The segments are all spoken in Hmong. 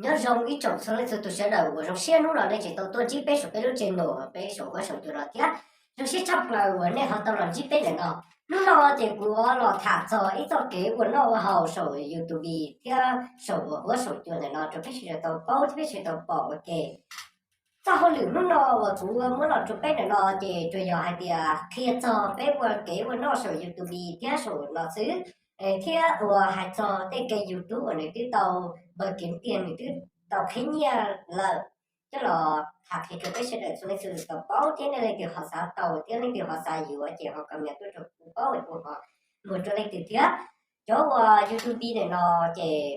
Nyob zoo ib tsoom txhua leej txhua tus sawv daws uas zoo siab hnub no nej tseem tau tuaj ntsib peb saum peb lub channel, peb saum huab saum cua no thiab. Zoo siab tshaj plaws uas nej ho tau los ntsib peb ntawm no. Hnub no ces kuv los tham txog ib txoj kev ua noj ua haus saum YouTube thiab saum huab saum cua ntawm no rau peb sawv daws tau paub thiab peb sawv daws tau pom ua ke. Txoj hauj lwm hnub no uas kuv muab los rau peb ntawm no ces tsuas yog hais tias qhia txog peb ua kev ua noj saum YouTube thiab saum no xwb, thiab uas hais txog tej kev YouTube uas nws twb tau npawb kev tiag, nws twb tau qhib nyiaj lawm, coj los tham qhia rau peb sawv daws txhua leej txhua tus tau paub thiab nej leej twg ho xav tau thiab leej twg ho xav yuav ces ho comment tuaj rau kuv paub es kuv ho muag rau leej twg thiab. Cov uas YouTube ntawm no ces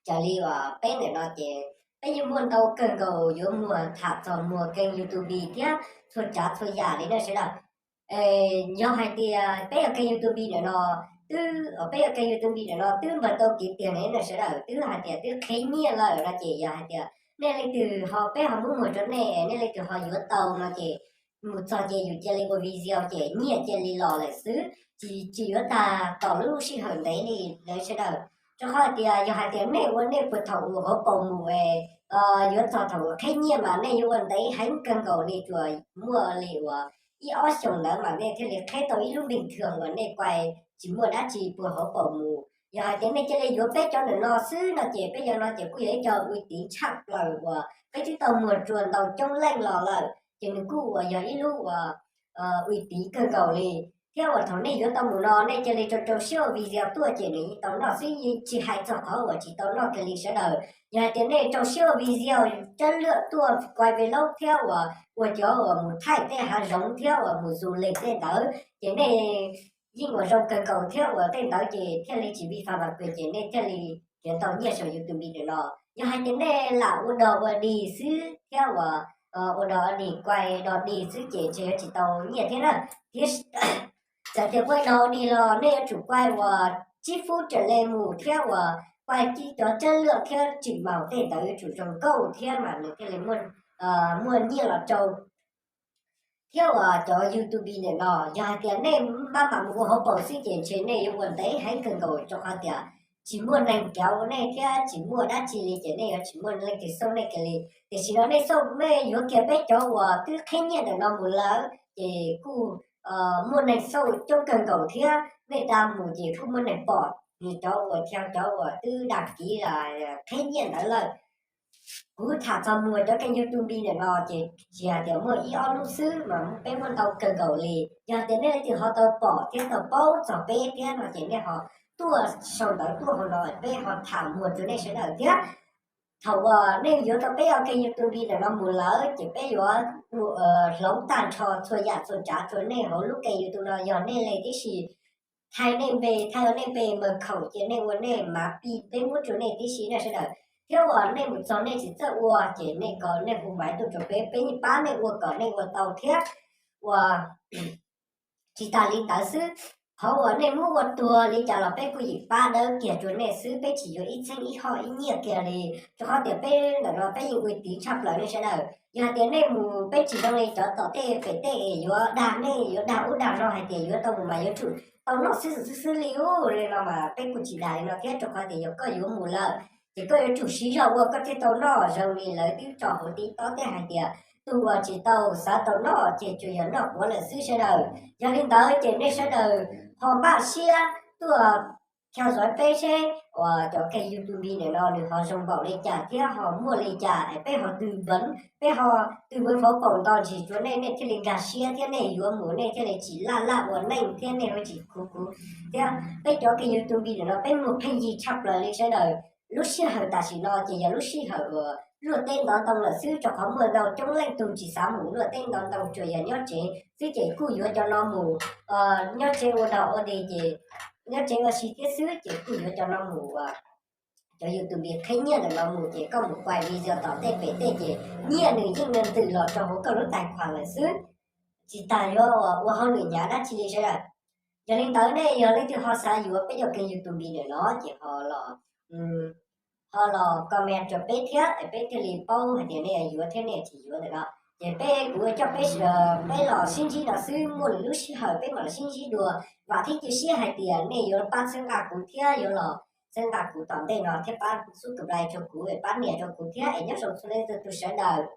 raws li uas peb ntawm no ces peb yeej muaj ntau kawg nkaus yuav muag tham txog muag kênh YouTube thiab txhua tsav txhua yam li na sawv daws. Yog hais tias peb ua kênh YouTube ntawm no twb, peb ua kênh YouTube ntawm no twb npawg tau kev tiag ne na sawv daws, twb hais tias twb qhib nyiaj lawm no ces yog hais tias nej leej twg ho peb ho muab muag rau nej, nej leej twg ho yuav tau no ces mus txog ces yus cia li ua video ces nyiaj cia li los lawm xwb, tsis, tsis yuav tag tom lub sij hawm ntev li lawv sawv daws. Rau qhov hais tias yog hais tias nej ua nej puag thaum uas hauv paus mus es yuav txog thaum uas qhib nyiaj mas nej yuav ua ntev heev kawg nkaus li, tsuas muaj li uas ib ob xyoos ntawd mas nej thiaj li qhib tau ib lub bình thường uas nej kuai tsis muaj dab tsi puag hauv paus mus. Yog hais tias nej cia li yuav peb cov ntawm no xwb no ces peb cov no ces kuj yog ib co uy tín tshaj plaws uas peb twb tau muag rua ntau coob leej los lawm, ces nws kuj uas yog ib lub uas uy tín kawg nkaus li. Thiab uas thaum nej yuav tau mus no nej cia li rau rau siab ua video tuaj ces nws yeej tau noj xwb, yeej tsis hais txog qhov uas tsis tau noj kiag li sawv daws. Yog hais tias nej rau siab ua video chất lượng tuaj quay vlog thiab uas ua cov uas mus thaij tej hav zoov thiab uas mus du lịch tej ntawd ces nej yeej uas zoo kawg nkaus thiab uas tej ntawd ces thiaj li tsis vi phạm bản quyền ces nej thiaj li yuav tau nyiaj saum YouTube ntawm no. Yog hais tias nej lam ua dog ua dig xwb thiab uas ua dog ua dig quay dog dig xwb ces ntshe yuav tsis tau nyiaj thiab na. Thiab txawm tias quay dog dig los nej yuav tsum quay uas tsib phút trở lên mus thiab uas quay cov chất lượng thiab tsim maus tej ntawd yuav tsum zoo nkauj thiab mas nws thiaj li muaj nyiaj los rau. Thiab uas cov YouTube ntawm no yog hais tias nej maj mam mus ua hauv paus xwb ces ntshe nej yuav ua ntev heev kawg nkaus rau qhov tias tsis muaj neeg cav ua nej thiab tsis muaj dab tsi li ces nej yuav tsis muaj leej twg xauj nej kiag li. Tiam sis no nej xauj, nej yuav kiag peb cov uas twb qhib nyiaj ntawm no mus lawm ces kuj muaj neeg xauj coob kawg nkaus thiab nej da mus ces kuj muaj neeg pom, nws cov uas chaw cov uas twb đăng ký qhib nyiaj ntawd lawm. Kuv tham txog muag cov kênh YouTube ntawm no ces tsis hais tias muaj ib ob lub xwb mas peb muaj ntau kawg nkaus li. Yog tias nej leej twg ho tau pom thiab tau paub txog peb thiab no ces nej ho tuaj sau ntawv tuaj hauv no peb ho tham muag rau nej sawv daws thiab. Thaum uas nej yuav tau peb cov kênh YouTube ntawm no mus lawm ces peb yuav hloov tag nrho txhua yam txhua tsav rau nej hauv lub kênh YouTube no yog nej li tib si. Thaij nej npe, thaij ua nej npe mật khẩu ces nej ua nej mã pin peb muab rau nej tib si na sawv daws. Thiab uas nej mus txog nej tsis txawj ua ces nej kom nej hu máy tuaj rau peb, peb yeej pab nej ua kom nej ua tau thiab. Uas tsis tas li ntawd xwb, qhov uas nej muab ua tuag li cas los peb kuj yeej pab dawb kiag rau nej xwb, peb tsis yuav ib txheeb ib hoj ib nyiaj kiag li. Rau qhov tias peb ntawm no peb yeej ua tiv tshaj plaws nej sawv daws. Yog hais tias nej mus peb tsis zoo li cov tom tej pem tej es yuav dag nej, yuav dag ub dag no hais tias yuav tau mus mas yuav tsum tau noj xwb xwb xwb li ub li no mas peb kuj tsis dag li no thiab, rau qhov tias yog koj yuav mus lawm ces koj yuav tsum siv zog ua koj thiaj tau noj, zoo li lawv twb tso hauv TikTok tej hais tias tus uas tsis tau xav tau noj ces tsuas yog noj quav lawm xwb sawv daws. Yog li ntawd ces nej sawv daws ho npaj siab tuaj theo dõi peb seb uas cov kênh YouTube ntawm no nws ho zoo npaum li cas thiab ho muaj li cas es peb ho tư vấn, peb ho tư vấn hauv paus ntau ntsis rau nej, nej thiaj li nkag siab thiab nej yuav mus nej thiaj li tsis laj laj ua neej thiab nej ho tsis khuv khuv thiab. Peb cov kênh YouTube ntawm no peb muag pheej yig tshaj plaws li sawv daws. Lub sij hawm tam sim no ces yog lub sij hawm uas luaj teb ntov ntoo lawm xwb, rau qhov muaj ntau coob leej tug tsis xav mus luaj teb ntov ntoo, tsuas yog nyob tsev xwb ces kuj yuav cov no mus nyob tsev ua dog ua dig ces nyob tsev ua si thiab xwb ces kuj yuav cov no mus uas cov YouTube qhib nyiaj ntawm no mus ces koj mus quay video tom tej pem tej ces nyiaj nws yeej ntws los rau hauv koj lub tài khoản lawm xwb, tsis tas yuav ua hauj lwm hnyav dab tsi li sawv daws. Yog li ntawd nej yog leej twg ho xav yuav peb cov kênh YouTube ntawm no ces ho los ho los comment rau peb thiab peb thiaj li paub hais tias nej yuav thiab nej tsis yuav ntawm no. Ces peb, kuv coj peb sawv daws peb los sib ntsib no xwb, muaj lwm lub sij hawm peb mam los sib ntsib dua. Vam thiab cia siab hais tias nej yuav pab txhawb nqa kuv thiab yuav los txhawb nqa kuv tom ntej no thiab pab subscribe rau kuv, pab nias rau kuv thiab es nyob zoo txhua leej txhua tus sawv daws.